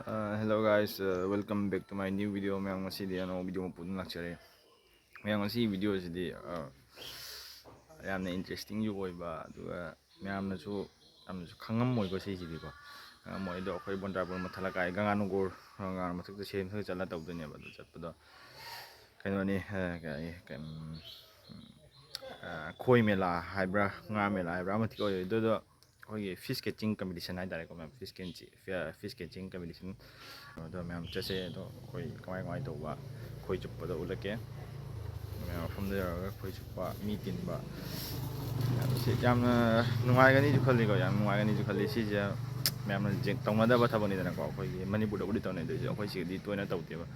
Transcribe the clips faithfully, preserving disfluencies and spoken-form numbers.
Uh, hello guys, uh, welcome back to my new video. ꯃꯌꯥꯝ, ꯉꯁꯤꯗꯤ ꯑꯅꯧꯕ video ꯑꯃ ꯄꯨꯗꯨꯅ ꯂꯥꯛꯆꯔꯦ꯫ ꯃꯌꯥꯝ, ꯉꯁꯤꯒꯤ ꯚꯤꯗꯤꯑꯣꯁꯤꯗꯤ, uh, ꯌꯥꯝꯅ ꯏꯟꯇꯔꯦꯁꯇꯤꯡꯁꯨ ꯑꯣꯏꯕ, ꯑꯗꯨꯒ ꯃꯌꯥꯝꯅꯁꯨ, ꯌꯥꯝꯅꯁꯨ ꯈꯪꯉꯝꯃꯣꯏꯀꯣ ꯁꯤꯁꯤꯗꯤꯀꯣ꯫ ꯈꯪꯉꯝꯃꯣꯏ꯫ ꯑꯗꯣ ꯑꯩꯈꯣꯏ ꯕꯣꯟꯗ꯭ꯔꯥꯄꯨꯔ ꯃꯊꯛ ꯂꯩꯀꯥꯏ ꯒꯪꯒꯥꯅꯒꯣꯔ, ꯒꯪꯒꯥ ꯃꯊꯛꯇ ꯁꯦꯝ ꯃꯊꯛꯇ ꯆꯠꯂ ꯇꯧꯗꯣꯏꯅꯦꯕ꯫ ꯑꯗꯨ ꯆꯠꯄꯗꯣ ꯀꯩꯅꯣꯅꯤ, ꯑ, ꯀꯩ ꯍꯥꯏ-, ꯀꯩ, ꯎꯝ, ꯑ, ꯈꯣꯏ ꯃꯦꯂꯥ ꯍꯥꯏꯕ꯭ꯔꯥ, ꯉꯥ ꯃꯦꯂꯥ ꯍꯥꯏꯕ꯭ꯔꯥ, ꯑꯃꯗꯤ ꯑꯣꯏ꯫ ꯑꯗꯨꯗꯣ ꯑꯩꯈꯣꯏꯒꯤ fish catching competition ꯍꯥꯏꯇꯥꯔꯦꯀꯣ ꯃꯌꯥꯝ, fish catch-, fish catching competition꯫ ꯑꯗꯣ ꯃꯌꯥꯝ ꯆꯠꯁꯦ꯫ ꯑꯗꯣ ꯑꯩꯈꯣꯏ ꯀꯃꯥꯏ ꯀꯃꯥꯏꯅ ꯇꯧꯕ, ꯈꯣꯏ ꯆꯨꯞꯄꯗꯣ ꯎꯠꯂꯛꯀꯦ꯫ ꯃꯌꯥꯝ ꯃꯐꯝꯗ ꯌꯧꯔꯒ ꯈꯣꯏ ꯆꯨꯞꯄ, ꯃꯤ ꯇꯤꯟꯕ, ꯌꯥꯝ ꯁꯤ-, ꯌꯥꯝꯅ ꯅꯨꯡꯉꯥꯏꯒꯅꯤꯁꯨ ꯈꯜꯂꯤꯀꯣ, ꯌꯥꯝ ꯅꯨꯡꯉꯥꯏꯒꯅꯤꯁꯨ ꯈꯜꯂꯤ꯫ ꯁꯤꯁꯦ ꯃꯌꯥꯝꯅ ꯖꯦ-, ꯇꯧꯅꯗꯕ ꯊꯕꯛꯅꯤꯗꯅꯀꯣ꯫ ꯑꯩꯈꯣꯏꯒꯤ ꯃꯅꯤꯄꯨꯔꯗꯕꯨꯗꯤ ꯇꯧꯅꯩ, ꯑꯗꯨꯏꯁꯨ ꯑꯩꯈꯣꯏ ꯁꯤꯗꯗꯤ ꯇꯣꯏꯅ ꯇꯧꯗꯦꯕ꯫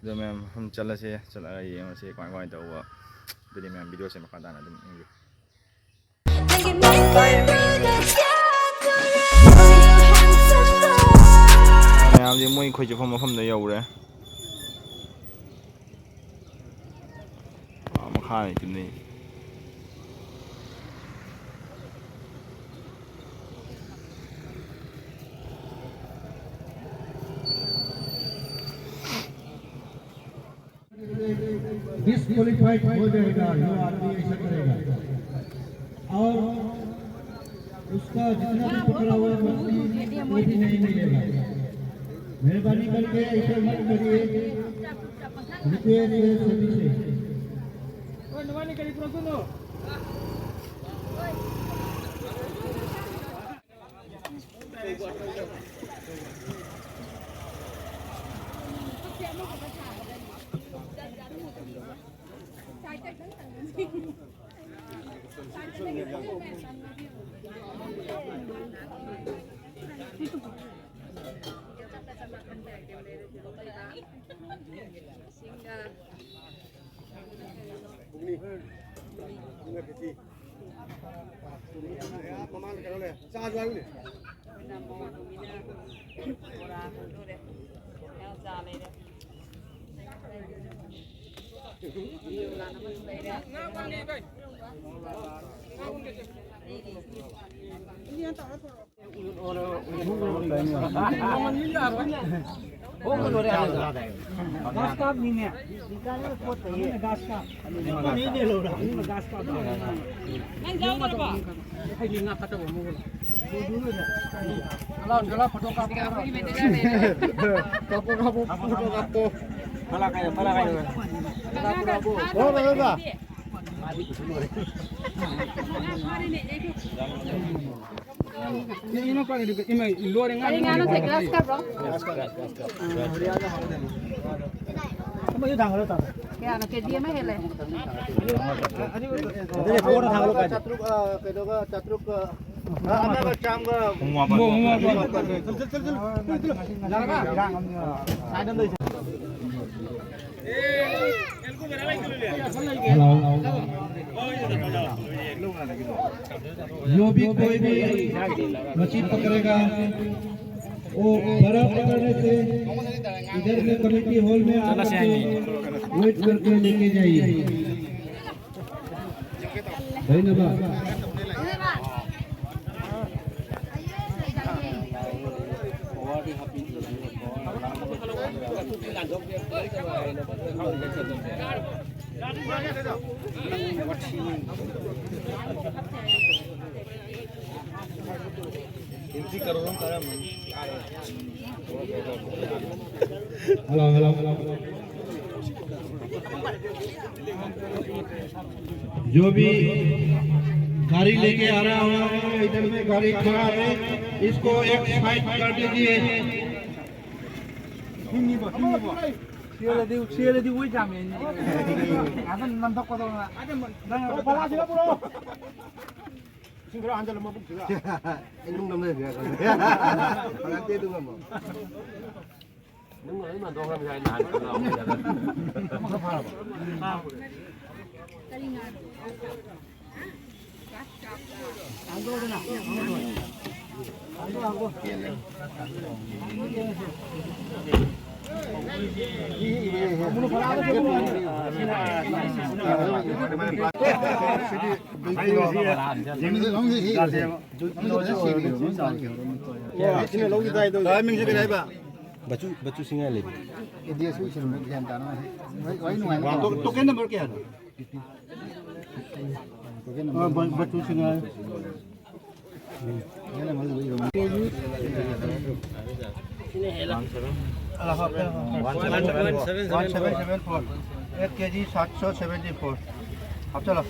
ꯑꯗꯣ ꯃꯌꯥꯝ ꯃꯐꯝ ꯆꯠꯂꯁꯦ, ꯆꯠꯂꯒ ꯌꯦꯡꯉꯁꯦ ꯀꯃꯥꯏ ꯀꯃꯥꯏꯅ ꯇꯧꯕ꯫ ꯑꯗꯨꯗꯤ ꯃꯌꯥꯝ ꯚꯤꯗꯤꯑꯣꯁꯦ ꯃꯈꯥ ꯇꯥꯅ ꯑꯗꯨꯝ ꯌꯦꯡꯕꯤꯌꯨ꯫ ꯃꯌꯥꯝꯁꯦ ꯃꯣꯏ ꯈꯣꯏ ꯆꯨꯞꯐꯝ ꯃꯐꯝꯗ ꯌꯧꯔꯦ꯫ ꯑꯥ, ꯃꯈꯥꯅꯤ ꯆꯨꯞꯅꯩ꯫ डिस्क्वालिफाइड हो जाएगा जो आदमी ऐसा करेगा, और उसका जितना भी पकड़ा हुआ मछली वो भी नहीं मिलेगा। मेहरबानी करके ऐसा मत करिए, रिक्वेस्ट है सभी से। ꯃꯃꯥꯡꯗ ꯀꯩꯅꯣ ꯂꯩ, ꯆꯥꯁꯨ ꯍꯥꯏꯌꯨꯅꯦ꯫ ꯒ꯭ꯔꯥꯁ ꯀꯥꯞꯅꯤꯅꯦ꯫ ꯒ꯭ꯔꯥꯁ ꯀꯥꯞ꯫ ꯒ꯭ꯔꯥꯁ ꯀꯥꯞ꯫ ꯅꯪ ꯌꯥꯎꯗ꯭ꯔꯕꯣ? ꯑꯩꯗꯤ ꯉꯥ ꯐꯠꯇꯕ ꯑꯃ ꯎꯔꯦ꯫ ꯂꯥꯎ, ꯂꯥꯎ, ꯐꯣꯇꯣ ꯀꯥꯞꯄꯣ꯫ ꯀꯥꯞꯄꯣ, ꯀꯥꯞꯄꯣ, ꯐꯣꯇꯣ ꯀꯥꯞꯄꯣ꯫ ꯐꯂꯥ ꯀꯥꯏꯗ, ꯐꯂꯥ ꯀꯥꯏꯗ꯫ ꯍꯣ, ꯍꯣ, ꯍꯣ꯫ ꯀꯔꯤ ꯉꯥꯅꯣ ꯁꯦ, ꯒ꯭ꯔꯥꯁ ꯀꯥꯞꯔꯣ? ꯀꯌꯥꯅꯣ? ꯀꯦ ꯖꯤ ꯑꯃ ꯍꯦꯜꯂꯦ꯫ ꯑꯗꯨꯗꯤ ꯊꯣꯛꯑꯣꯅ ꯊꯥꯡꯒꯠꯂꯣ ꯀꯥꯏꯗ? ꯆꯥꯇ꯭ꯔꯨꯛ, ꯑ, ꯀꯩꯅꯣꯒ, ꯆꯥꯇ꯭ꯔꯨꯛꯀ, ꯑ, ꯑꯃꯒ ꯆꯥꯝꯒ꯫ ꯃꯣ-, ꯃꯣ-, ꯃꯣ-, ꯃꯣ-, ꯆꯠꯂꯨ, ꯆꯠꯂꯨ, ꯆꯠꯂꯨ, ꯆꯠꯂꯨ, ꯆꯠꯂꯨ꯫ ꯌꯥꯔꯕ? ꯁꯥꯏꯗ ꯑꯃ ꯂꯩꯁꯦ꯫ Hello. जो भी कोई भी मछली पकड़ेगा, वो बड़ा पकड़ने से इधर में कमेटी हॉल में आकर के वेट करके लेके जाइए। धन्यवाद। Hello, hello, hello. जो भी गाड़ी लेके आ रहा हुआ है, इधर में गाड़ी खड़ा है, इसको एक साइड कर दीजिए। ꯆꯦꯜꯂꯗꯤ, ꯆꯦꯜꯂꯗꯤ ꯑꯣꯏ ꯆꯥꯝꯃꯦ꯫ ꯑꯗꯨꯝ ꯅꯝꯊꯣꯛꯀꯗꯧꯅ꯫ ꯅꯪ ꯏꯁꯤꯡ ꯈꯔ ꯍꯥꯟꯖꯜꯂꯝꯃꯣ, ꯄꯨꯛꯁꯤꯗ꯫ ꯑꯩ ꯅꯨꯡ ꯅꯝ ꯂꯩꯕ ꯌꯥꯗꯕꯅꯦ꯫ ꯐꯔꯛꯇꯦ ꯑꯗꯨ ꯉꯝꯃꯣ꯫ ꯅꯨꯡ ꯑꯗꯨꯝ ꯍꯟꯗꯣꯛꯈ꯭ꯔꯕꯅꯤ ꯍꯥꯏ ꯅꯍꯥꯟ ꯈꯜꯂꯛꯑꯕꯅꯤ ꯍꯥꯏꯅ꯫ ꯑꯃꯈꯛ ꯐꯥꯔꯕ? ꯍꯥꯡꯗꯣꯛꯑꯣꯗꯅ꯫ ꯍꯥꯡꯗꯣꯛ, ꯍꯥꯡꯗꯣꯛ꯫ ꯕꯆꯨ, ꯕꯆꯨ ꯁꯤꯡꯉꯥꯏ ꯂꯩꯕ꯫ ꯇꯣ-, ꯇꯣꯀꯦꯟ ꯅꯝꯕꯔ ꯀꯌꯥꯅꯣ? ꯇꯣꯀꯦꯟ ꯅꯝꯕꯔ ꯑ, ꯕ-, ꯕꯆꯨ ꯁꯤꯡꯉꯥꯏ꯫ One seven seven four. Eight K G seven seventy four. ꯍꯥꯞꯆꯜꯂꯣ꯫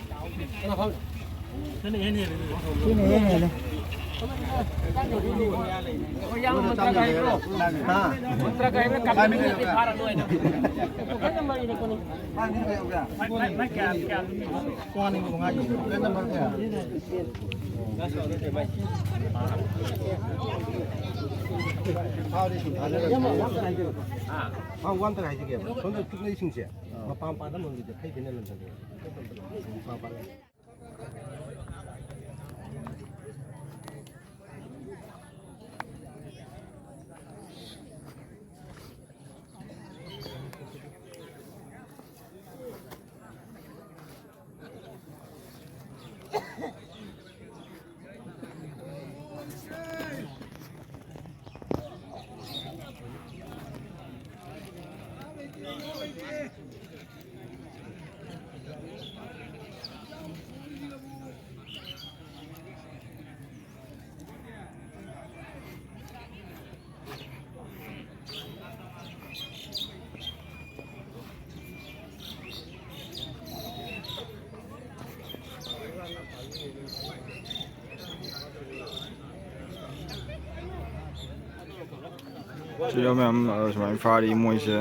ꯍꯥ? ꯍꯥ, ꯋꯥꯟ ꯇꯔꯥ ꯍꯥꯏꯁꯤꯒꯦꯕ꯫ ꯁꯣꯝꯗ ꯄꯤꯛꯅꯩꯁꯤꯡꯁꯦ ꯃꯄꯥ ꯃꯄꯥꯗ ꯃꯨꯟꯒꯤꯗꯤ ꯈꯩꯗꯅ ꯂꯟꯊꯣꯛꯑꯦ꯫ ꯃꯄꯥ ꯃꯄꯥꯗ꯫ ꯁꯤꯗ ꯃꯌꯥꯝ, ꯑ, ꯁꯨꯃꯥꯏꯅ ꯐꯥꯔꯤ ꯃꯣꯏꯁꯦ꯫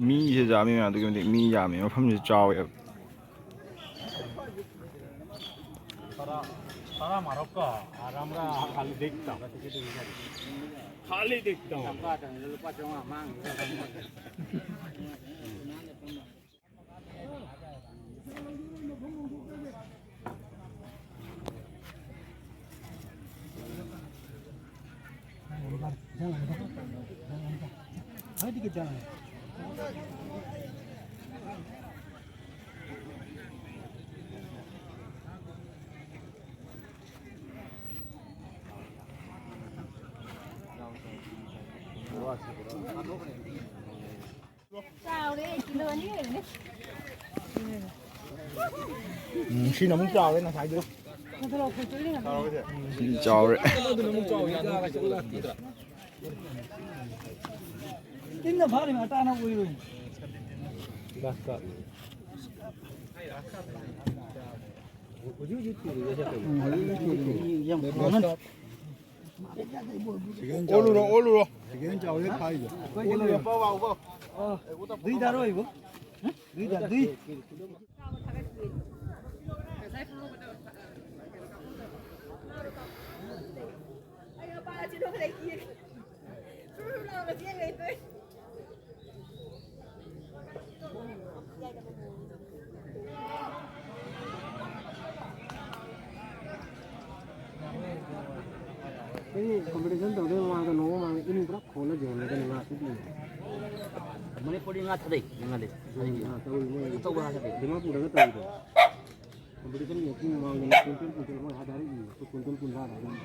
ꯃꯤꯁꯦ ꯌꯥꯝꯃꯤ ꯃꯌꯥꯝ, ꯑꯗꯨꯛꯀꯤ ꯃꯇꯤꯛ ꯃꯤ ꯌꯥꯝꯃꯤ, ꯃꯐꯝꯁꯦ ꯆꯥꯎꯋꯦꯕ꯫ তারা, তারা মারক্কা, আর আমরা খালি দেখতাম। খালি দেখতাম। ꯆꯥꯎꯔꯦ, ꯀꯤꯂꯣ ꯑꯅꯤ ꯑꯣꯏꯔꯝꯅꯤ꯫ ꯎꯝ, ꯁꯤꯅ ꯑꯃꯨꯛ ꯆꯥꯎꯔꯦ ꯉꯁꯥꯏꯗꯨ꯫ ꯅꯠꯇ꯭ꯔꯣ, ꯑꯩꯈꯣꯏ ꯆꯣꯏꯅ ꯉꯥꯛꯇꯅꯤ꯫ ꯁꯤꯗꯤ ꯆꯥꯎꯔꯦ꯫ ꯇꯤꯟꯅ ꯐꯥꯔꯤꯕ ꯑꯇꯥꯅ ꯑꯣꯏꯔꯣꯏ꯫ ꯍꯧꯖꯤꯛ ꯍꯧꯖꯤꯛ ꯊꯤꯔꯤꯕꯁꯦ ꯀꯩꯅꯣ? ꯎꯝ, ꯍꯧꯖꯤꯛ ꯍꯧꯖꯤꯛ ꯊꯤꯔꯤꯕꯁꯦ ꯌꯥꯝ ꯐꯪꯉꯅꯤ꯫ ꯑꯣꯜꯂꯨꯔꯣ, ꯑꯣꯜꯂꯨꯔꯣ꯫ ꯁꯤꯒꯦꯟ ꯆꯥꯎꯔꯦ ꯐꯥꯏꯗꯣ꯫ ꯑꯣꯜꯂꯨꯔꯣ꯫ ꯑ, ꯗꯨꯏ ꯗꯥꯔꯣ ꯏꯕꯣ꯫ ꯗꯨꯏ ꯗꯥ, ꯗꯨꯏ꯫ ꯑꯩꯈꯣꯏꯒꯤ ꯀꯝꯄꯤꯇꯤꯁꯟ ꯇꯧꯗꯣꯏ ꯃꯃꯥꯡꯗ, ꯅꯣꯡꯃ ꯃꯃꯥꯡꯗ ꯏꯟ ꯄꯨꯔꯥ ꯈꯣꯜꯂ ꯌꯣꯟꯒꯗꯕꯅꯤ ꯉꯥ ꯁꯨꯛ ꯌꯣꯟꯗꯦ꯫ ꯃꯅꯤꯄꯨꯔꯗꯤ ꯉꯥ ꯊꯥꯗꯩ ꯉꯥꯗꯤ꯫ ꯉꯥ ꯇꯧꯔꯤ ꯃꯣꯏ꯫ ꯑꯆꯧꯕ ꯉꯥ ꯊꯥꯗꯩ꯫ ꯗꯤꯃꯥꯄꯨꯔꯗꯒ ꯇꯧꯔꯤꯗꯣ꯫ ꯀꯝꯄꯤꯇꯤꯁꯟ ꯃꯦꯠꯀꯤ ꯃꯃꯥꯡꯗꯅ ꯀ꯭ꯋꯤꯟꯇꯜ ꯀ꯭ꯋꯤꯟꯇꯜ ꯃꯣꯏ ꯍꯥꯏꯗꯥꯏꯔꯛꯏ꯫ ꯀ꯭ꯋꯤꯟꯇꯜ ꯀꯨꯟꯊ꯭ꯔꯥꯗ ꯑꯗꯨꯝ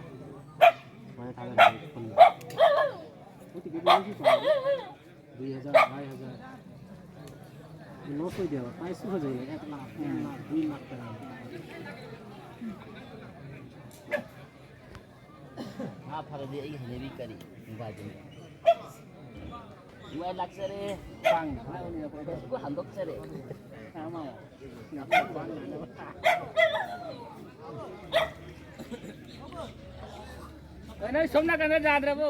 ꯁꯨꯃꯥꯏꯅ ꯊꯥꯗꯔꯒ ꯐꯪꯉꯤ꯫ ꯃꯣꯏ ꯇꯤꯀꯦꯠ ꯃꯃꯜꯁꯨ ꯆꯥꯎꯋꯤ꯫ ꯗꯨꯏ ꯍꯖꯥꯔ, ꯕꯥꯏꯁ ꯍꯖꯥꯔ꯫ ꯂꯣꯁ ꯑꯣꯏꯗꯦꯕ꯫ ꯄ꯭ꯔꯥꯏꯁꯁꯨ ꯐꯖꯩꯌꯦ꯫ ꯑꯦꯛ ꯂꯥꯛ, ꯗꯨꯏ ꯂꯥꯛ, ꯗꯨꯏ ꯂꯥꯛ ꯇꯔꯥ꯫ ꯉꯥ ꯐꯥꯔꯗꯤ ꯑꯩꯒꯤ ꯍꯩꯅꯕꯤ ꯀꯔꯤ? ꯃꯣꯕꯥꯏꯜꯗꯨꯅꯤ꯫ ꯅꯨꯡꯉꯥꯏ ꯂꯥꯛꯆꯔꯦ꯫ ꯀꯥꯡꯅ ꯐꯥꯕꯅꯤꯅ ꯑꯩꯈꯣꯏꯗꯤ꯫ ꯀꯩꯁꯨ ꯍꯟꯗꯣꯛꯆꯔꯦ꯫ ꯀꯩꯅꯣ, ꯁꯣꯝ ꯅꯥꯀꯟꯗ ꯌꯥꯗ꯭ꯔꯕꯣ?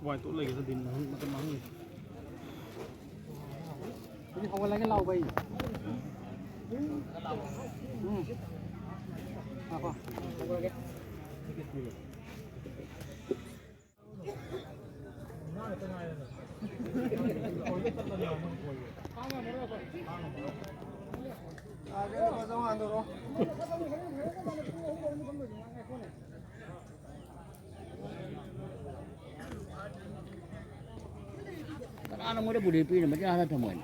ꯋꯥꯏ ꯇꯣꯠ ꯂꯩꯒꯦ ꯁꯤꯗꯤ ꯃꯍꯨꯝ ꯃꯇꯝ ꯃꯥꯡꯍꯟꯒꯦ꯫ ꯍꯧꯖꯤꯛ ꯍꯧꯒꯠꯂꯒꯦ ꯂꯥꯎꯕ ꯑꯩ꯫ ꯎꯝ꯫ ꯉꯥꯏꯈꯣ꯫ ꯍꯧꯒꯠꯂꯒꯦ꯫ ꯀꯅꯥꯅ ꯃꯣꯏꯗ ꯕꯨꯗꯤ ꯄꯤꯔꯤꯅꯣ? ꯃꯆꯤꯟ ꯍꯥꯟꯅ ꯊꯝꯃꯣꯏꯅꯦ꯫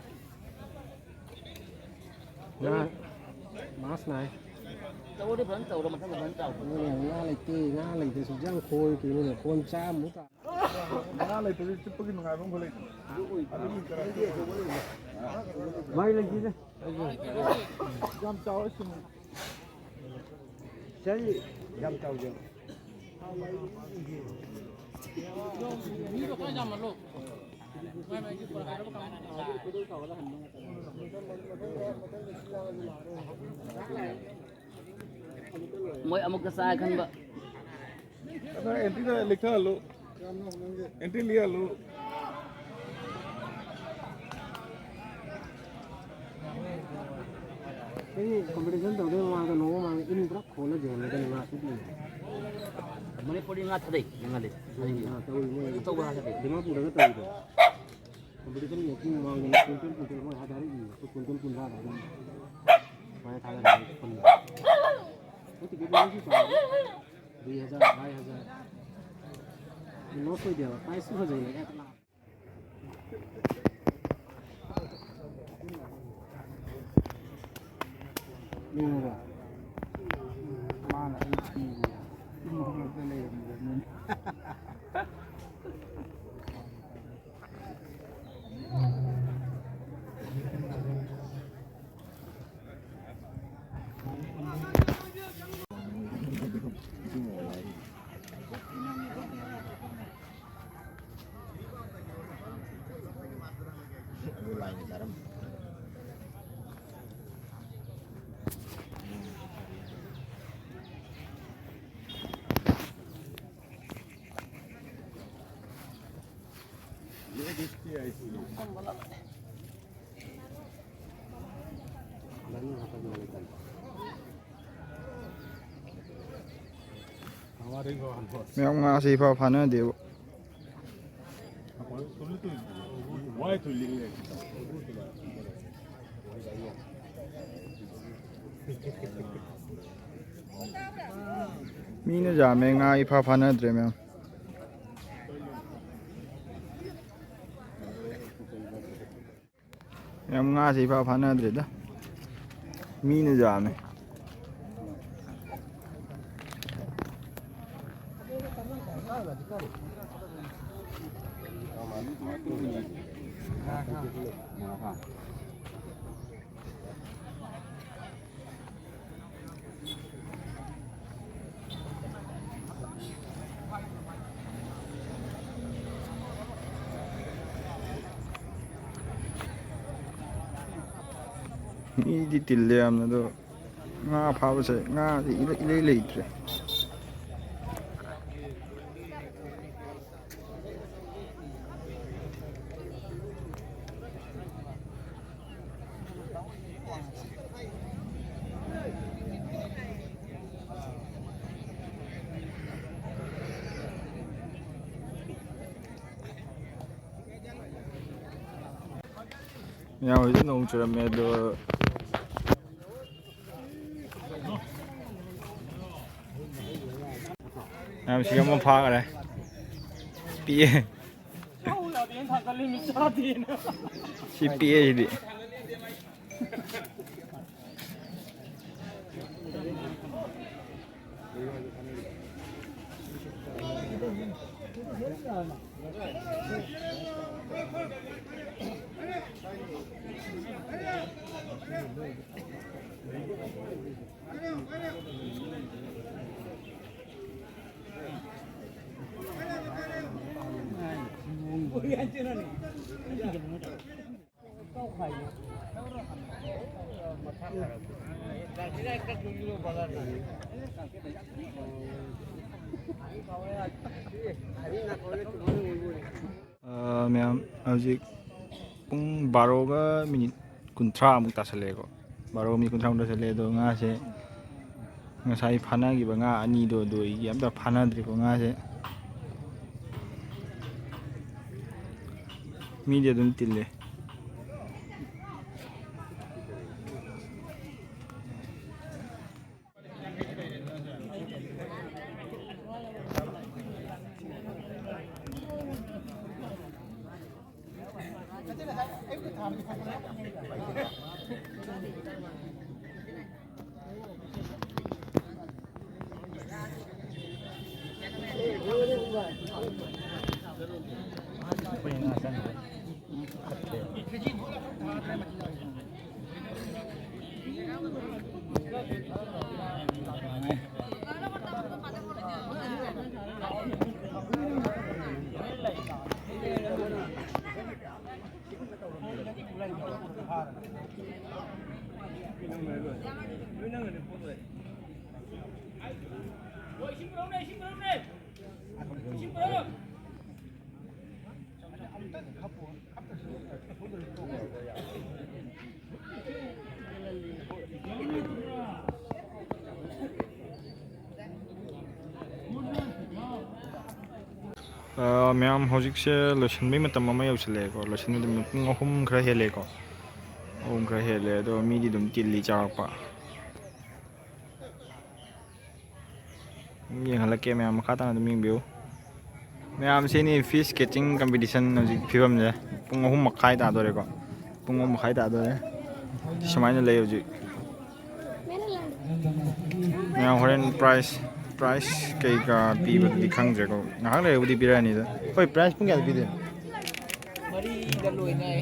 ꯉꯥ, ꯃꯥꯁ ꯅꯥꯏ꯫ ꯇꯧꯔꯗꯤ ꯐꯖꯅ ꯇꯧꯔꯣ, ꯃꯊꯪ ꯐꯖꯅ ꯇꯧ꯫ ꯉꯥ ꯂꯩꯇꯦ, ꯉꯥ ꯂꯩꯇꯦ, ꯁꯨꯡꯆꯥꯡ ꯈꯣꯏ ꯀꯩꯅꯣꯅꯦ, ꯀꯣꯟ ꯆꯥꯝꯃꯨꯛ ꯇꯥ-, ꯉꯥ ꯂꯩꯇ꯭ꯔꯗꯤ ꯆꯨꯞꯄꯒꯤ ꯅꯨꯡꯉꯥꯏꯕ ꯑꯃ ꯂꯩꯗꯅ꯫ ꯑꯗꯨꯒꯤ ꯏꯟꯇꯔꯦꯁꯇꯣ ꯑꯣꯏ꯫ ꯃꯩ ꯂꯩꯇꯦꯗ꯫ ꯌꯥꯝ ꯆꯥꯎꯔ ꯁꯤꯟꯅ꯫ ꯆꯍꯤ ꯌꯥꯝ ꯆꯥꯎꯗꯦ꯫ ꯃꯣꯏ ꯑꯃꯨꯛꯀ ꯆꯥ ꯈꯟꯕ꯫ ꯑꯗꯣ ꯑꯦꯟꯇꯤꯗ ꯂꯦꯛꯊꯍꯜꯂꯨ꯫ ꯑꯦꯟꯇꯤ ꯂꯤꯍꯜꯂꯨ꯫ ꯑꯩ ꯀꯝꯄꯤꯇꯤꯁꯟ ꯇꯧꯗꯣꯏ ꯃꯃꯥꯡꯗ, ꯅꯣꯡꯃ ꯃꯃꯥꯡꯗ ꯏꯟ ꯄꯨꯔꯥ ꯈꯣꯜꯂ ꯌꯣꯟꯒꯗꯕꯅꯤ ꯃꯥ ꯁꯤꯗꯤ꯫ ꯃꯅꯤꯄꯨꯔꯤ ꯉꯥ ꯊꯥꯗꯩ, ꯌꯦꯡꯍꯜꯂꯤ꯫ ꯎꯝ, ꯑꯥ, ꯇꯧꯏ ꯃꯣꯏ꯫ ꯑꯗꯨ ꯇꯧꯕ ꯉꯥꯛꯇꯅꯤ꯫ ꯗꯤꯃꯥꯄꯨꯔꯗꯒ ꯇꯧꯏꯗꯣ꯫ ꯀꯝꯄꯤꯇꯤꯁꯟꯒꯤ ꯃꯇꯨꯡ ꯃꯃꯥꯡꯗ ꯀ꯭ꯋꯤꯟꯇꯜ ꯀ꯭ꯋꯤꯟꯇꯜ ꯃꯣꯏ ꯍꯥꯏꯇꯥꯔꯦ ꯏꯟꯗꯣ꯫ ꯀ꯭ꯋꯤꯟꯇꯜ ꯀꯨꯟꯊ꯭ꯔꯥ ꯑꯗꯨꯃꯥꯏꯅ ꯊꯥꯗꯔꯒ ꯐꯪꯉꯤ꯫ ꯃꯣꯏ ꯇꯤꯀꯦꯠꯇꯣ ꯃꯣꯏꯁꯨ ꯆꯥꯎꯔꯦ꯫ ꯗꯨꯏ ꯍꯖꯥꯔ, ꯗꯥꯏ ꯍꯖꯥꯔ꯫ ꯂꯣꯁ ꯑꯣꯏꯗꯦꯕ, ꯄ꯭ꯔꯥꯏꯁꯁꯨ ꯐꯖꯩꯌꯦ꯫ ꯂꯩꯔꯕꯣ? ꯃꯥꯅ ꯑꯩ ꯊꯤꯔꯤꯕ ꯃꯉꯣꯟꯗ ꯂꯩꯔꯝꯗ꯭ꯔꯕꯅꯤꯅ꯫ ꯃꯌꯥꯝ ꯉꯥꯁꯤ ꯏꯐꯥ ꯐꯥꯅꯗꯦꯕ꯫ ꯃꯤꯅ ꯌꯥꯝꯃꯦ, ꯉꯥ ꯏꯐꯥ ꯐꯥꯅꯗ꯭ꯔꯦ ꯃꯌꯥꯝ꯫ ꯌꯥꯝ ꯉꯥꯁꯦ ꯏꯐꯥ ꯐꯥꯅꯗ꯭ꯔꯦꯗ꯫ ꯃꯤꯅ ꯌꯥꯝꯃꯦ꯫ ꯃꯤꯗꯤ ꯇꯤꯜꯂꯦ ꯌꯥꯝꯅ, ꯑꯗꯣ ꯉꯥ ꯐꯥꯕꯁꯦ ꯉꯥꯗꯤ ꯏꯂꯩ, ꯏꯂꯩ ꯂꯩꯇ꯭ꯔꯦ꯫ ꯃꯌꯥꯝ ꯍꯧꯖꯤꯛ ꯅꯣꯡ ꯆꯨꯔꯝꯃꯦ ꯑꯗꯣ꯫ ꯃꯌꯥꯝ ꯁꯤꯒ ꯑꯃ ꯐꯥꯈ꯭ꯔꯦ꯫ ꯄꯤꯛꯑꯦ꯫ ꯁꯤ ꯄꯤꯛꯑꯦ ꯁꯤꯗꯤ꯫ ꯃꯌꯥꯝ, ꯍꯧꯖꯤꯛ ꯄꯨꯡ ꯕꯥꯔꯣꯒ ꯃꯤꯅꯤꯠ ꯀꯨꯟꯊ꯭ꯔꯥꯃꯨꯛ ꯇꯥꯁꯜꯂꯛꯑꯦꯀꯣ꯫ ꯕꯥꯔꯣ ꯃꯤꯅꯤꯠ ꯀꯨꯟꯊ꯭ꯔꯥꯃꯨꯛ ꯇꯥꯁꯜꯂꯛꯑꯦ꯫ ꯑꯗꯣ ꯉꯥꯁꯦ, ꯉꯁꯥꯏ ꯐꯥꯅꯈꯤꯕ ꯉꯥ ꯑꯅꯤꯗꯣ, ꯑꯗꯨ ꯑꯩꯒꯤ ꯑꯝꯇ ꯐꯥꯅꯗ꯭ꯔꯤꯀꯣ ꯉꯥꯁꯦ꯫ ꯃꯤꯗꯤ ꯑꯗꯨꯝ ꯇꯤꯜꯂꯦ꯫ ꯑ, ꯃꯌꯥꯝ, ꯍꯧꯖꯤꯛꯁꯦ ꯂꯣꯏꯁꯤꯟꯕꯩ ꯃꯇꯝ ꯑꯃ ꯌꯧꯁꯤꯜꯂꯛꯑꯦꯀꯣ꯫ ꯂꯣꯏꯁꯤꯟꯕꯩ ꯃꯇꯝ ꯄꯨꯡ ꯑꯍꯨꯝ ꯈꯔ ꯍꯦꯜꯂꯦꯀꯣ꯫ ꯑꯍꯨꯝ ꯈꯔ ꯍꯦꯜꯂꯦ, ꯑꯗꯣ ꯃꯤꯗꯤ ꯑꯗꯨꯝ ꯇꯤꯜꯂꯤ ꯆꯥꯎꯔꯛꯄ꯫ ꯑꯗꯨꯝ ꯌꯦꯡꯍꯜꯂꯛꯀꯦ ꯃꯌꯥꯝ, ꯃꯈꯥ ꯇꯥꯅ ꯑꯗꯨꯝ ꯌꯦꯡꯕꯤꯌꯨ꯫ ꯃꯌꯥꯝ, ꯁꯤꯅꯤ fish catching competition ꯍꯧꯖꯤꯛ ꯐꯤꯕꯝꯁꯦ꯫ ꯄꯨꯡ ꯑꯍꯨꯝ ꯃꯈꯥꯏ ꯇꯥꯗꯣꯔꯦꯀꯣ꯫ ꯄꯨꯡ ꯑꯍꯨꯝ ꯃꯈꯥꯏ ꯇꯥꯗꯣꯔꯦ꯫ ꯁꯨꯃꯥꯏꯅ ꯂꯩ ꯍꯧꯖꯤꯛ꯫ ꯃꯌꯥꯝ, ꯍꯣꯔꯦꯟ prize, prize ꯀꯩꯀꯥ ꯄꯤꯕꯗꯨꯗꯤ ꯈꯪꯗ꯭ꯔꯦꯀꯣ꯫ ꯉꯥꯏꯍꯥꯛ ꯂꯩꯔꯕꯨꯗꯤ ꯄꯤꯔꯛꯑꯅꯤꯗ꯫ ꯍꯣꯏ, prize ꯄꯨꯡ ꯀꯌꯥꯗ ꯄꯤꯗꯣꯏꯅꯣ? ꯃꯔꯤꯗ ꯂꯣꯏꯅꯩ꯫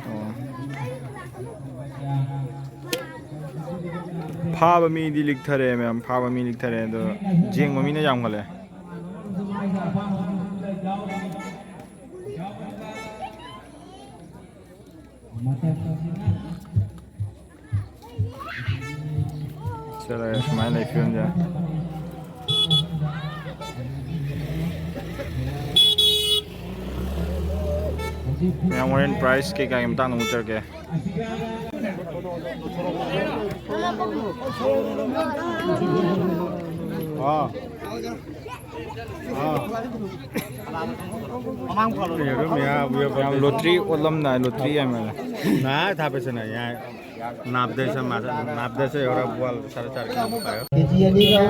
ꯑꯣ꯫ ꯐꯥꯕ ꯃꯤꯗꯤ ꯂꯤꯛꯊꯔꯦ ꯃꯌꯥꯝ, ꯐꯥꯕ ꯃꯤ ꯂꯤꯛꯊꯔꯦ, ꯑꯗꯣ ꯌꯦꯡꯕ ꯃꯤꯅ ꯌꯥꯝꯈꯠꯂꯦ꯫ ꯆꯠꯂꯒ ꯁꯨꯃꯥꯏꯅ ꯂꯩ ꯐꯤꯕꯝꯁꯦ꯫ ꯃꯌꯥꯝ, ꯍꯣꯔꯦꯟ ꯄ꯭ꯔꯥꯏꯖ ꯀꯩꯀꯥꯒꯤ ꯃꯇꯥꯡꯗ ꯑꯃꯨꯛ ꯆꯠꯂꯛꯀꯦ꯫ ꯑꯥ꯫ ꯑꯥ꯫ ꯌꯥꯝ ꯂꯣꯇ꯭ꯔꯤ ꯑꯣꯠꯂꯝꯗꯥꯏ, ꯂꯣꯇ꯭ꯔꯤ ꯌꯥꯝ ꯌꯥꯝꯃꯦ꯫ ꯅꯥ ꯊꯥ ꯄꯩꯁꯥ ꯅꯥ ꯌꯥꯏ꯫ ꯅꯥꯞꯗꯦꯁ ꯃꯥ-, ꯅꯥꯞꯗꯦꯁ ꯌꯧꯔ ꯕꯣꯜ ꯁꯥꯔꯦ ꯆꯥꯔ ꯀꯌꯥꯃꯨꯛ ꯄꯥꯏꯌꯣ? ꯀꯦꯖꯤ ꯑꯅꯤꯒ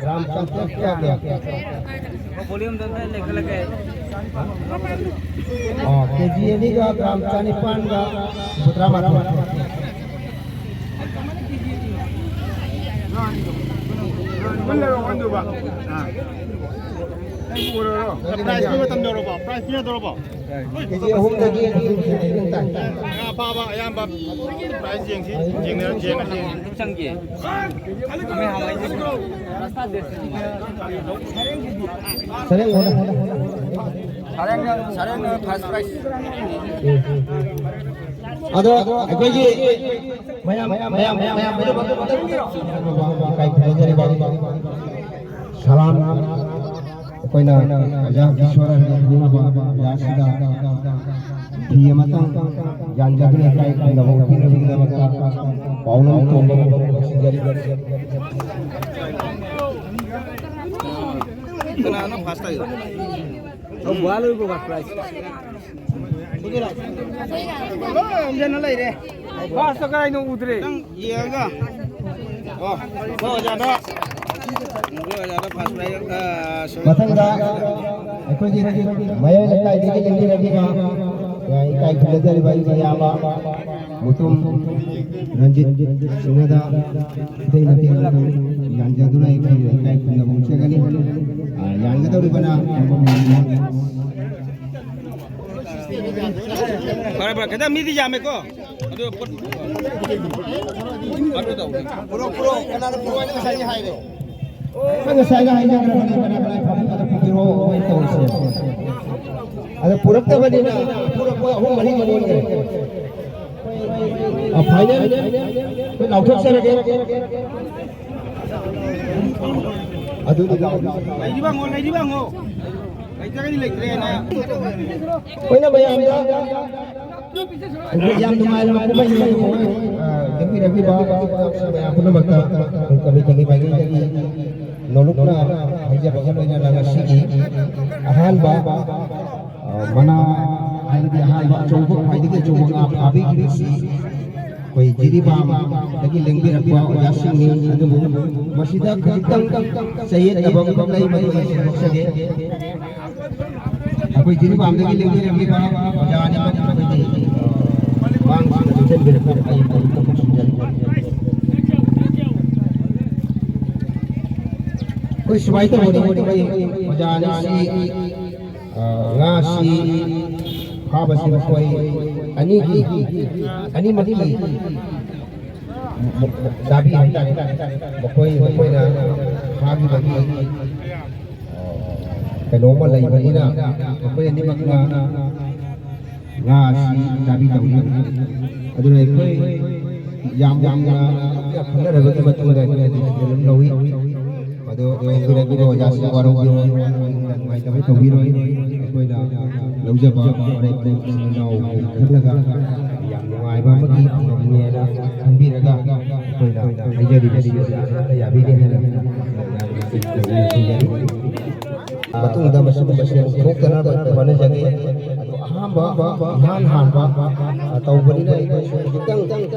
ꯒ꯭ꯔꯥꯝ ꯆꯥꯇ꯭ꯔꯦꯠ ꯀꯌꯥ ꯀꯌꯥ? ꯚꯣꯂ꯭ꯌꯨꯝꯗꯣ ꯑꯝꯇ ꯂꯩꯈꯠꯂꯛꯀꯦ꯫ ꯑꯣ, ꯀꯦꯖꯤ ꯑꯅꯤꯒ ꯒ꯭ꯔꯥꯝ ꯆꯅꯤꯄꯥꯟꯒ ꯍꯨꯝꯐꯨꯇꯔꯥ ꯃꯥꯊꯣꯏ꯫ ꯄꯨꯜꯂꯒ ꯑꯣꯟꯗꯨꯕ꯫ ꯑꯥ꯫ ꯄ꯭ꯔꯥꯏꯖ ꯄꯤꯕ ꯃꯇꯝ ꯌꯧꯔꯕꯣ? ꯄ꯭ꯔꯥꯏꯖ ꯄꯤꯅꯗꯧꯔꯕꯣ? ꯀꯦꯖꯤ ꯑꯍꯨꯝꯗꯒꯤ ꯂꯤꯁꯤꯡ ꯍꯨꯝꯐꯨ ꯇꯥꯏ꯫ ꯉꯥ ꯐꯥꯕ ꯑꯌꯥꯝꯕ ꯄ꯭ꯔꯥꯏꯖ ꯌꯦꯡꯁꯤ, ꯌꯦꯡꯅ-, ꯌꯦꯡꯉꯁꯤ꯫ ꯆꯪꯒꯦ꯫ ꯁꯔꯦꯡ ꯍꯣꯏ꯫ ꯁꯔꯦꯡꯅ, ꯁꯔꯦꯡꯅ ꯐꯥꯔꯁ ꯄ꯭ꯔꯥꯏꯖ꯫ ꯑꯗꯣ ꯑꯩꯈꯣꯏꯒꯤ ꯃꯌꯥꯝ, ꯃꯌꯥꯝ, ꯃꯌꯥꯝ, ꯃꯌꯥꯝ, ꯃꯌꯥꯝ, ꯃꯌꯥꯝ, ꯏꯀꯥꯏ ꯈꯨꯝꯅꯖꯔꯤꯕ꯫ ꯁꯂꯥꯝ꯫ ꯑꯩꯈꯣꯏꯅ ꯑꯣꯖꯥ ꯏꯁꯣꯔ ꯍꯥꯏꯅ ꯈꯪꯅꯕ ꯑꯣꯖꯥꯁꯤꯗ ꯐꯤ ꯑꯃꯇꯪ ꯌꯥꯟꯖꯗꯨꯅ ꯏꯀꯥꯏ ꯈꯨꯝꯅꯕ ꯎꯠꯄꯤꯅꯕꯒꯤꯗꯃꯛꯇ ꯄꯥꯎꯅꯝ ꯇꯣꯝꯕꯕꯨ ꯀꯧꯁꯤꯟꯖꯔꯤ꯫ ꯀꯅꯥꯅꯣ ꯐꯥꯔꯁ ꯇꯥꯏꯗꯣ? ꯂꯣꯏ ꯌꯣꯝꯁꯤꯟꯅ ꯂꯩꯔꯦ꯫ ꯐꯥꯔꯁꯇꯣ ꯀꯥꯏꯅꯣ ꯎꯗ꯭ꯔꯦ꯫ ꯅꯪ ꯌꯦꯡꯉꯒ꯫ ꯑꯣ, ꯑꯩꯈꯣꯏ ꯑꯣꯖꯥꯗ, ꯑꯩꯈꯣꯏ ꯑꯣꯖꯥꯗ ꯐꯥꯔꯁ ꯄ꯭ꯔꯥꯏꯖ, ꯑ, ꯁꯣꯏ-, ꯃꯊꯪꯗ ꯑꯩꯈꯣꯏꯒꯤ ꯃꯌꯥꯏ ꯂꯩꯀꯥꯏꯗꯒꯤ ꯂꯦꯡꯕꯤꯔꯛꯂꯤꯕ, ꯑ, ꯏꯀꯥꯏ ꯈꯨꯝꯅꯖꯔꯤꯕ ꯑꯩꯒꯤ ꯏꯌꯥꯝꯕ ꯃꯨꯇꯨꯝ ꯔꯟꯖꯤꯠ ꯁꯤꯡꯍꯗ ꯈꯨꯗꯩ ꯃꯇꯦꯛ ꯑꯃꯇꯪ ꯌꯥꯟꯖꯗꯨꯅ ꯑꯩꯈꯣꯏ ꯏꯀꯥꯏ ꯈꯨꯝꯅꯕ ꯎꯠꯆꯒꯅꯤ꯫ ꯑ, ꯌꯥꯟꯒꯗꯧꯔꯤꯕꯅ ꯐꯔꯦ, ꯐꯔꯦ, ꯈꯤꯇꯪ ꯃꯤꯗꯤ ꯌꯥꯝꯃꯦꯀꯣ꯫ ꯑꯗꯨ ꯄꯣꯠ-, ꯑꯗꯨ ꯇꯧꯔꯦ꯫ ꯄꯨꯔꯛ, ꯄꯨꯔꯛ, ꯀꯅꯥꯅ ꯄꯨꯔꯛꯑꯣ ꯍꯥꯏꯅ ꯉꯁꯥꯏꯗꯤ ꯍꯥꯏꯔꯦ꯫ ꯑꯩ ꯉꯁꯥꯏꯅ ꯍꯥꯏꯅꯈ꯭ꯔꯕꯅꯤ, ꯀꯅꯥ ꯀꯅꯥ ꯐꯝꯃꯤ ꯑꯗꯨ ꯄꯨꯕꯤꯔꯛꯑꯣ, ꯑꯩꯈꯣꯏ ꯇꯧꯔꯁꯦ꯫ ꯑꯗꯣ ꯄꯨꯔꯛꯇꯕꯅꯤꯅ ꯄꯨꯔꯛꯄ ꯑꯍꯨꯝ ꯃꯔꯤ ꯑꯣꯟꯈ꯭ꯔꯦ꯫ ꯑ, ꯐꯥꯏꯅꯦꯜ ꯑꯩꯈꯣꯏ ꯂꯥꯎꯊꯣꯛꯆꯔꯒꯦ꯫ ꯑꯗꯨꯗꯤ ꯂꯥꯎ-, ꯂꯩꯔꯤꯕ ꯍꯪꯉꯣ, ꯂꯩꯔꯤꯕ ꯍꯪꯉꯣ꯫ ꯂꯩꯇ꯭ꯔꯒꯗꯤ ꯂꯩꯇ꯭ꯔꯦꯅ꯫ ꯑꯩꯈꯣꯏꯅ ꯃꯌꯥꯝꯗ ꯑꯩꯈꯣꯏ ꯌꯥꯝ ꯅꯨꯡꯉꯥꯏꯔꯕ ꯀꯨꯝꯍꯩ ꯑꯃ ꯑꯣꯏ, ꯑ, ꯌꯦꯡꯕꯤꯔꯛꯂꯤꯕ ꯃꯌꯥꯝ ꯄꯨꯝꯅꯃꯛꯇ ꯑꯩꯈꯣꯏ ꯀꯃꯤꯇꯤꯒꯤ ꯃꯥꯏꯀꯩꯗꯒꯤ ꯅꯣꯂꯨꯛꯅ ꯍꯥꯏꯖꯕꯒ ꯂꯣꯏꯅꯅ ꯉꯁꯤꯒꯤ ꯑꯍꯥꯟꯕ, ꯑ, ꯃꯅꯥ ꯍꯥꯏꯕꯗꯤ ꯑꯍꯥꯟꯕ ꯑꯆꯧꯕ, ꯈ꯭ꯋꯥꯏꯗꯒꯤ ꯑꯆꯧꯕ ꯉꯥ ꯐꯥꯕꯤꯈꯤꯕꯁꯤ ꯑꯩꯈꯣꯏ ꯖꯤꯔꯤꯕꯥꯝꯗꯒꯤ ꯂꯦꯡꯕꯤꯔꯛꯄ ꯑꯣꯖꯥꯁꯤꯡꯅꯤ꯫ ꯑꯗꯨꯕꯨ ꯃꯁꯤꯗ ꯈꯖꯤꯛꯇꯪ ꯆꯌꯦꯠꯅꯕ ꯑꯃꯈꯛ ꯂꯩ, ꯃꯗꯨ ꯑꯩ ꯁꯦꯡꯗꯣꯛꯆꯒꯦ꯫ ꯑꯩꯈꯣꯏ ꯖꯤꯔꯤꯕꯥꯝꯗꯒꯤ ꯂꯦꯡꯕꯤꯔꯛꯂꯤꯕ ꯑꯣꯖꯥ ꯑꯅꯤꯃꯛ ꯑꯩꯈꯣꯏꯒꯤ ꯃꯥꯡꯁꯤꯗ ꯆꯪꯁꯤꯟꯕꯤꯔꯛꯄ ꯑꯩ ꯃꯔꯨꯞ ꯑꯃ ꯁꯤꯟꯖꯔꯤ꯫ ꯑꯩꯈꯣꯏ ꯁꯨꯃꯥꯏꯅ ꯇꯧꯕꯅꯤ, ꯑꯩꯈꯣꯏ ꯑꯣꯖꯥ ꯑꯅꯤꯁꯤ, ꯑ, ꯉꯥꯁꯤ ꯐꯥꯕꯁꯤ ꯃꯈꯣꯏ ꯑꯅꯤꯒꯤ, ꯑꯅꯤꯃꯛꯀꯤ ꯗꯥꯕꯤ ꯍꯥꯏꯇꯥꯔꯦ, ꯃꯈꯣꯏ, ꯃꯈꯣꯏꯅ ꯐꯥꯈꯤꯕꯒꯤ, ꯑ, ꯀꯩꯅꯣꯝꯃ ꯂꯩꯕꯅꯤꯅ, ꯃꯈꯣꯏ ꯑꯅꯤꯃꯛꯅ ꯉꯥ ꯑꯁꯤ ꯗꯥꯕꯤ ꯇꯧꯏ꯫ ꯑꯗꯨꯅ ꯑꯩꯈꯣꯏ ꯌꯥꯝ ꯌꯥꯝꯅ ꯈꯟꯅꯔꯕꯒꯤ ꯃꯇꯨꯡꯗ ꯑꯩꯈꯣꯏꯅ decision ꯑꯃ ꯂꯧꯏ꯫ ꯑꯗꯣ ꯈꯪꯕꯤꯔꯛꯂꯤꯕ ꯑꯣꯖꯥꯁꯤꯡ ꯋꯥꯔꯧꯕꯤꯔꯣꯏ, ꯅꯨꯡꯉꯥꯏꯇꯕ ꯇꯧꯕꯤꯔꯣꯏ꯫ ꯑꯩꯈꯣꯏꯅ ꯂꯧꯖꯕ ꯋꯥꯔꯦꯞꯇꯨ ꯏꯆꯤꯟ ꯏꯅꯥꯎ ꯈꯜꯂꯒ ꯌꯥꯝ ꯅꯨꯡꯉꯥꯏꯕ ꯑꯃꯒꯤ ꯊꯧꯔꯝꯅꯦꯅ ꯈꯟꯕꯤꯔꯒ ꯑꯩꯈꯣꯏꯅ ꯍꯥꯏꯖꯔꯤꯕꯁꯤ ꯑꯣꯖꯥꯁꯤꯡꯅ ꯌꯥꯕꯤꯔꯦ ꯍꯥꯏꯅ ꯊꯝꯖꯔꯤ꯫ ꯃꯇꯨꯡꯗ ꯃꯁꯤꯒꯨꯝꯕꯁꯦ ꯑꯃꯨꯛ ꯊꯣꯛꯇꯅꯕ ꯍꯣꯠꯅꯖꯒꯦ꯫ ꯑꯗꯣ ꯑꯍꯥꯟꯕ, ꯏꯍꯥꯟ ꯍꯥꯟꯕ, ꯑ, ꯇꯧꯕꯅꯤꯅ ꯑꯩꯈꯣꯏꯁꯨ ꯈꯤꯇꯪ,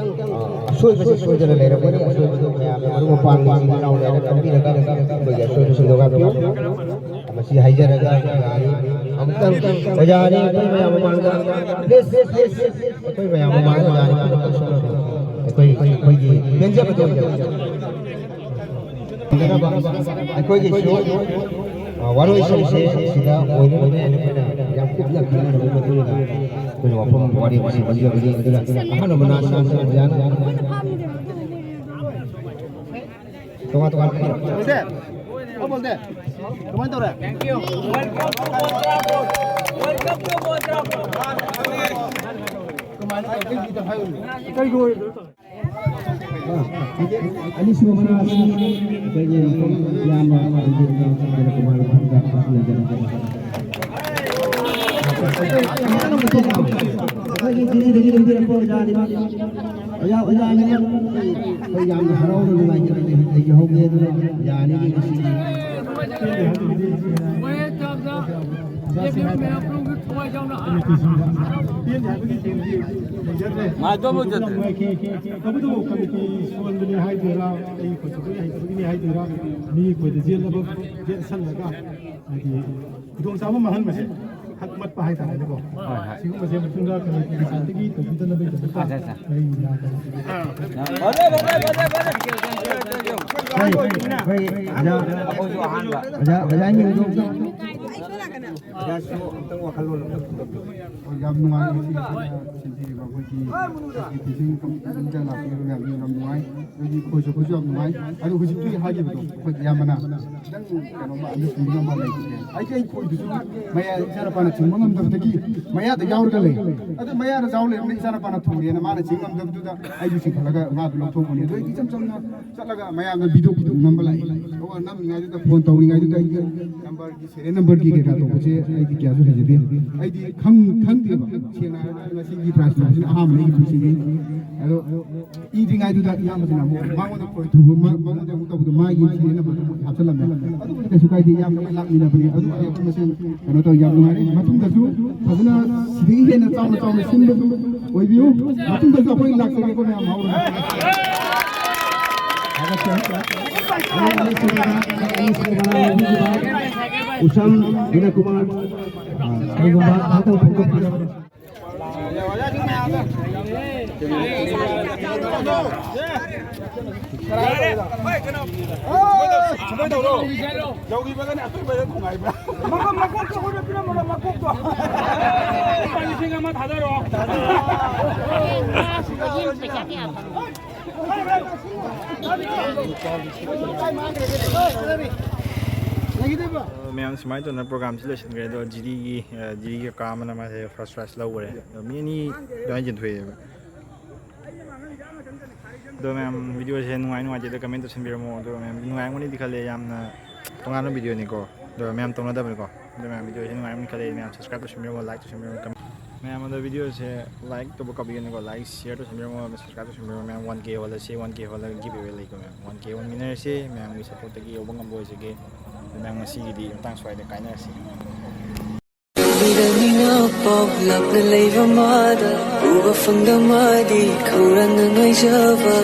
ꯑ, ꯑꯁꯣꯏꯕꯁꯦ ꯁꯣꯏꯗꯅ ꯂꯩꯔꯝꯒꯅꯤ꯫ ꯑꯁꯣꯏꯕꯗꯣ ꯃꯌꯥꯝꯅ ꯃꯔꯨꯞ ꯃꯄꯥꯡ ꯏꯆꯤꯟ ꯏꯅꯥꯎꯅ ꯈꯟꯕꯤꯔꯒ ꯑꯩꯈꯣꯏꯒꯤ ꯑꯁꯣꯏꯕꯁꯤꯡꯗꯣ ꯉꯥꯛꯄꯤꯌꯨ꯫ ꯃꯁꯤ ꯍꯥꯏꯖꯔꯒ ꯌꯥꯔꯤ꯫ ꯑꯃꯨꯛꯇꯪ ꯑꯣꯖꯥ ꯑꯅꯤ ꯑꯩꯈꯣꯏ ꯃꯌꯥꯝ ꯃꯃꯥꯡꯗ, please, please, ꯑꯩꯈꯣꯏ ꯃꯌꯥꯝ ꯃꯃꯥꯡꯗ ꯑꯣꯖꯥ ꯑꯅꯤ ꯄꯨꯂꯞ ꯄꯨꯟꯁꯤꯟꯅꯕ ꯑꯩꯈꯣꯏ, ꯑꯩꯈꯣꯏꯒꯤ ꯄꯦꯟꯖꯕꯗꯣ ꯑꯣꯏꯖꯕ꯫ ꯑꯩꯈꯣꯏꯒꯤꯁꯨ, ꯑ, ꯋꯥꯔꯣꯏꯁꯤꯟꯁꯦ ꯁꯤꯗ ꯑꯣꯏꯅꯅꯕ ꯑꯩꯈꯣꯏꯅ ꯌꯥꯝ ꯀꯨꯞꯅ ꯈꯟꯅꯔꯕ ꯃꯇꯨꯡꯗ ꯑꯩꯈꯣꯏꯅ ꯋꯥꯐꯝ ꯋꯥꯔꯤ ꯑꯁꯤ ꯂꯧꯖꯕꯅꯤ꯫ ꯑꯗꯨꯅ ꯑꯍꯥꯟꯕ ꯃꯅꯥꯁꯤꯡꯁꯨ ꯑꯣꯖꯥꯅ ꯇꯣꯉꯥꯟ ꯇꯣꯉꯥꯟ ꯄꯤꯔꯛꯑꯣ꯫ ꯕꯣꯜꯗꯦ꯫ ꯑꯣ, ꯕꯣꯜꯗꯦ꯫ ꯀꯃꯥꯏꯅ ꯇꯧꯔꯦ? ꯀꯃꯥꯏꯅ ꯇꯧꯔꯦ? ꯑꯅꯤꯁꯨꯕ ꯃꯅꯥ ꯑꯁꯤ ꯑꯩꯈꯣꯏꯒꯤ ꯃꯐꯝ ꯌꯥꯝꯕ ꯀꯨꯃꯥꯔ ꯃꯐꯝꯗ ꯂꯩꯖꯔꯦ꯫ ꯌꯥꯝꯅ ꯍꯔꯥꯎꯅ ꯅꯨꯡꯉꯥꯏꯖꯅ ꯂꯩꯖꯍꯧꯒꯦ꯫ ꯑꯗꯨꯅ ꯌꯥꯔꯤꯉꯩ ꯉꯁꯤꯗꯤ ꯃꯥꯏꯗꯣ ꯑꯃꯨꯛ ꯆꯠꯇ꯭ꯔꯦ꯫ ꯇꯧꯕꯇꯕꯨ ꯀꯃꯤꯇꯤ ꯁꯣꯟꯕꯅꯤ ꯍꯥꯏꯗꯣꯏꯔꯥ, ꯑꯩ ꯈꯨꯠꯁꯨ ꯍꯩꯇꯕꯒꯤꯅꯤ ꯍꯥꯏꯗꯣꯏꯔꯥ, ꯃꯤ ꯑꯩꯈꯣꯏꯗ ꯆꯦꯜꯂꯕ ꯆꯦꯜꯁꯜꯂꯒ ꯍꯥꯏꯗꯤ ꯈꯨꯗꯣꯡꯆꯥꯕ ꯃꯥꯡꯍꯟꯕꯁꯦ ꯍꯛ ꯃꯠꯄ ꯍꯥꯏꯇꯥꯔꯦꯅꯦꯀꯣ꯫ ꯍꯣꯏ, ꯍꯣꯏ꯫ ꯁꯤꯒꯨꯝꯕꯁꯦ ꯃꯇꯨꯡꯗ ꯀꯃꯤꯇꯤꯒꯤ ꯁꯥꯏꯠꯇꯒꯤ ꯇꯧꯕꯤꯗꯅꯕꯒꯤꯗꯃꯛꯇ ꯑꯠꯆꯥ, ꯑꯠꯆꯥ꯫ ꯑꯩ ꯂꯥꯛꯀꯅꯤ꯫ ꯐꯖꯩ, ꯐꯖꯩ, ꯐꯖꯩ, ꯐꯖꯩ꯫ ꯍꯣꯏ, ꯍꯣꯏ, ꯑꯣꯖꯥ꯫ ꯑꯩꯈꯣꯏꯁꯨ ꯑꯍꯥꯟꯕ꯫ ꯑꯣꯖꯥ, ꯑꯣꯖꯥ ꯃꯤꯡꯗꯣ ꯑꯝꯇ꯫ ꯑꯣꯖꯥꯁꯨ ꯑꯝꯇꯪ ꯋꯥꯈꯜꯂꯣꯟ ꯑꯝꯇ ꯐꯣꯡꯗꯣꯛꯄꯤꯌꯨ꯫ ꯍꯣꯏ, ꯌꯥꯝ ꯅꯨꯡꯉꯥꯏ ꯉꯁꯤ ꯁꯤꯟꯕꯤꯔꯤꯕ ꯑꯩꯈꯣꯏꯒꯤ ꯇꯤꯆꯤꯡ ꯀꯃꯤꯇꯤꯁꯤꯡꯗ ꯂꯥꯛꯄꯤꯔꯤꯕ ꯃꯌꯥꯝꯁꯨ ꯌꯥꯝ ꯅꯨꯡꯉꯥꯏ꯫ ꯑꯩꯈꯣꯏꯒꯤ ꯑꯩꯈꯣꯏꯁꯨ ꯑꯩꯈꯣꯏꯁꯨ ꯌꯥꯝ ꯅꯨꯡꯉꯥꯏ꯫ ꯑꯗꯣ ꯍꯧꯖꯤꯛꯀꯤ ꯍꯥꯏꯈꯤꯕꯗꯣ ꯑꯩꯈꯣꯏ ꯏꯌꯥꯝꯕꯅ ꯈꯤꯇꯪ ꯀꯩꯅꯣꯝꯃ ꯑꯟꯗꯔꯁ꯭ꯇꯦꯟꯗꯤꯡ ꯑꯃ ꯂꯩꯈꯤꯗꯦ꯫ ꯑꯩꯒꯤ ꯑꯩ ꯈꯣꯏꯗꯨꯁꯨ ꯃꯌꯥ ꯏꯆꯥꯅꯨꯄꯥꯅ ꯆꯤꯡꯕ ꯉꯝꯗꯕꯗꯒꯤ ꯃꯌꯥꯗ ꯌꯥꯎꯔꯒ ꯂꯩ꯫ ꯑꯗꯨ ꯃꯌꯥꯗ ꯌꯥꯎ ꯂꯩꯔꯕꯅꯤꯅ ꯏꯆꯥꯅꯨꯄꯥꯅ ꯊꯨꯔꯦꯅ ꯃꯥꯅ ꯆꯤꯡ ꯉꯝꯗꯕꯗꯨꯗ ꯑꯩꯁꯨ ꯆꯤꯡꯈꯠꯂꯒ ꯃꯥꯗꯨ ꯂꯧꯊꯣꯛꯄꯅꯤ꯫ ꯑꯗꯣ ꯑꯩꯗꯤ ꯏꯆꯝ ꯆꯝꯅ ꯆꯠꯂꯒ ꯃꯌꯥꯝꯅ ꯚꯤꯗꯤꯑꯣ ꯈꯤꯇꯪ ꯅꯝꯕ ꯂꯥꯛꯏ꯫ ꯑꯗꯨꯒ ꯅꯝꯃꯤꯉꯩꯗꯨꯗ ꯐꯣꯟ ꯇꯧꯔꯤꯉꯩꯗꯨꯗ ꯑꯩꯒꯤ ꯅꯝꯕꯔꯒꯤ ꯁꯦꯔꯤꯌꯦꯜ ꯅꯝꯕꯔꯒꯤ ꯀꯩꯀꯥ ꯇꯧꯕꯁꯦ ꯑꯩꯗꯤ ꯀꯌꯥꯁꯨ ꯍꯩꯖꯗꯦ꯫ ꯑꯩꯗꯤ ꯈꯪ-, ꯈꯪꯗꯦꯕ꯫ ꯁꯦꯡꯅ ꯍꯥꯏꯔꯕꯗ ꯉꯁꯤꯒꯤ ꯄ꯭ꯔꯥꯏꯖ ꯂꯧꯕꯁꯤꯅ ꯑꯍꯥꯟꯕꯅꯤ ꯑꯩꯒꯤ ꯄꯨꯟꯁꯤꯒꯤ꯫ ꯑꯗꯣ ꯏꯗ꯭ꯔꯤꯉꯩꯗꯨꯗ ꯏꯌꯥꯝꯕꯁꯤꯅ ꯑꯃꯨꯛ ꯃꯉꯣꯟꯗ ꯈꯣꯏ ꯊꯨꯕ ꯑꯃ, ꯃꯉꯣꯟꯗ ꯑꯃꯨꯛ ꯇꯧꯕꯗꯣ ꯃꯥꯒꯤ ꯁꯤꯖꯤꯟꯅꯕꯗꯣ ꯑꯃꯨꯛ ꯍꯥꯞꯆꯤꯜꯂꯝꯃꯦ꯫ ꯑꯗꯨꯕꯨꯗꯤ ꯀꯩꯁꯨ ꯀꯥꯏꯗꯦ, ꯌꯥꯝꯅ ꯂꯣꯏ ꯂꯥꯛꯃꯤꯟꯅꯕꯅꯦ꯫ ꯑꯗꯨꯕꯨꯗꯤ ꯑꯩꯈꯣꯏ ꯃꯁꯦꯟ ꯀꯩꯅꯣ ꯇꯧꯋꯤ, ꯌꯥꯝ ꯅꯨꯡꯉꯥꯏꯔꯦ꯫ ꯃꯇꯨꯡꯗꯁꯨ ꯐꯖꯅ ꯁꯤꯗꯒꯤ ꯍꯦꯟꯅ ꯆꯥꯎꯅ ꯆꯥꯎꯅ ꯁꯤꯟꯕꯁꯨ ꯑꯣꯏꯕꯤꯌꯨ꯫ ꯃꯇꯨꯡꯗꯁꯨ ꯑꯩꯈꯣꯏ ꯂꯥꯛꯆꯒꯦꯀꯣ ꯃꯌꯥꯝ ꯍꯧꯔꯒ꯫ ꯎꯁꯝ ꯕꯤꯅꯣꯏ ꯀꯨꯃꯥꯔ, ꯀꯔꯤꯒꯨꯝꯕ ꯉꯥꯛꯇꯪ ꯐꯣꯡꯗꯣꯛꯄꯤꯔꯝꯃꯨ꯫ ꯃꯀꯣꯛ, ꯃꯀꯣꯛꯇꯣ ꯑꯩꯈꯣꯏꯗ ꯄꯤꯔꯝꯃꯣ, ꯃꯀꯣꯛꯇꯣ꯫ ꯂꯨꯄꯥ ꯂꯤꯁꯤꯡ ꯑꯃ ꯊꯥꯗꯔꯣ꯫ ꯃꯌꯥꯝ ꯁꯨꯃꯥꯏꯅ ꯇꯧꯗꯅ ꯄ꯭ꯔꯣꯒ꯭ꯔꯥꯝꯁꯤ ꯂꯣꯏꯁꯤꯟꯈ꯭ꯔꯦ꯫ ꯑꯗꯣ ꯖꯤꯔꯤꯒꯤ, ꯑ, ꯖꯤꯔꯤꯒꯤ ꯀꯀꯥ ꯑꯃꯅ ꯃꯥꯁꯦ ꯐꯥꯔꯁ ꯄ꯭ꯔꯥꯏꯖ ꯂꯧꯈ꯭ꯔꯦ꯫ ꯑꯗꯣ ꯃꯤ ꯑꯅꯤ ꯑꯗꯨꯃꯥꯏꯅ ꯌꯦꯟꯊꯣꯛꯑꯦꯕ꯫ ꯑꯗꯣ ꯃꯌꯥꯝ, ꯚꯤꯗꯤꯑꯣꯁꯦ ꯅꯨꯡꯉꯥꯏ ꯅꯨꯡꯉꯥꯏꯇꯦꯗꯣ ꯀꯃꯦꯟ ꯇꯧꯁꯟꯕꯤꯔꯝꯃꯣ꯫ ꯑꯗꯣ ꯃꯌꯥꯝ ꯅꯨꯡꯉꯥꯏꯔꯝꯒꯅꯤꯗꯤ ꯈꯜꯂꯦ꯫ ꯌꯥꯝꯅ ꯇꯣꯉꯥꯟꯕ ꯚꯤꯗꯤꯑꯣꯅꯤꯀꯣ꯫ ꯑꯗꯣ ꯃꯌꯥꯝ ꯇꯧꯅꯗꯕꯅꯤꯀꯣ꯫ ꯑꯗꯣ ꯃꯌꯥꯝ, ꯚꯤꯗꯤꯑꯣꯁꯦ ꯅꯨꯡꯉꯥꯏꯔꯝꯒꯅꯤ ꯈꯜꯂꯦ꯫ ꯃꯌꯥꯝ ꯁꯕꯁꯀ꯭ꯔꯥꯏꯕ ꯇꯧꯁꯟꯕꯤꯔꯝꯃꯣ, ꯂꯥꯏꯛ ꯇꯧꯁꯟꯕꯤꯔꯝꯃꯣ, ꯀꯃꯦꯟ ꯃꯌꯥꯝ ꯑꯗꯣ video ꯁꯦ like ꯇꯧꯕ ꯀꯥꯎꯕꯤꯒꯅꯨꯀꯣ꯫ Like, share ꯇꯧꯁꯟꯕꯤꯔꯝꯃꯣ, subscribe ꯇꯧꯁꯟꯕꯤꯔꯝꯃꯣ꯫ ꯃꯌꯥꯝ one K ꯍꯣꯜꯂꯁꯤ, one K ꯍꯣꯜꯂꯒ give away ꯂꯩꯀꯣ ꯃꯌꯥꯝ꯫ One K ꯍꯣꯟꯃꯤꯟꯅꯔꯁꯤ, ꯃꯌꯥꯝꯒꯤ support ꯇꯒꯤ ꯌꯧꯕ ꯉꯝꯕ ꯑꯣꯏꯖꯒꯦ꯫ ꯑꯗꯣ ꯃꯌꯥꯝ ꯉꯁꯤꯒꯤꯗꯤ ꯃꯇꯥꯡ ꯁ꯭ꯋꯥꯏꯗ ꯀꯥꯏꯅꯔꯁꯤ꯫ ꯃꯤꯔꯝꯅꯤꯅ ꯄꯥꯎ ꯂꯥꯞꯅ ꯂꯩꯕ ꯃꯥꯗ ꯎꯕ ꯐꯪꯗ ꯃꯥꯗꯤ ꯈꯧꯔꯥꯡꯅ ꯉꯥꯏꯖꯕ꯫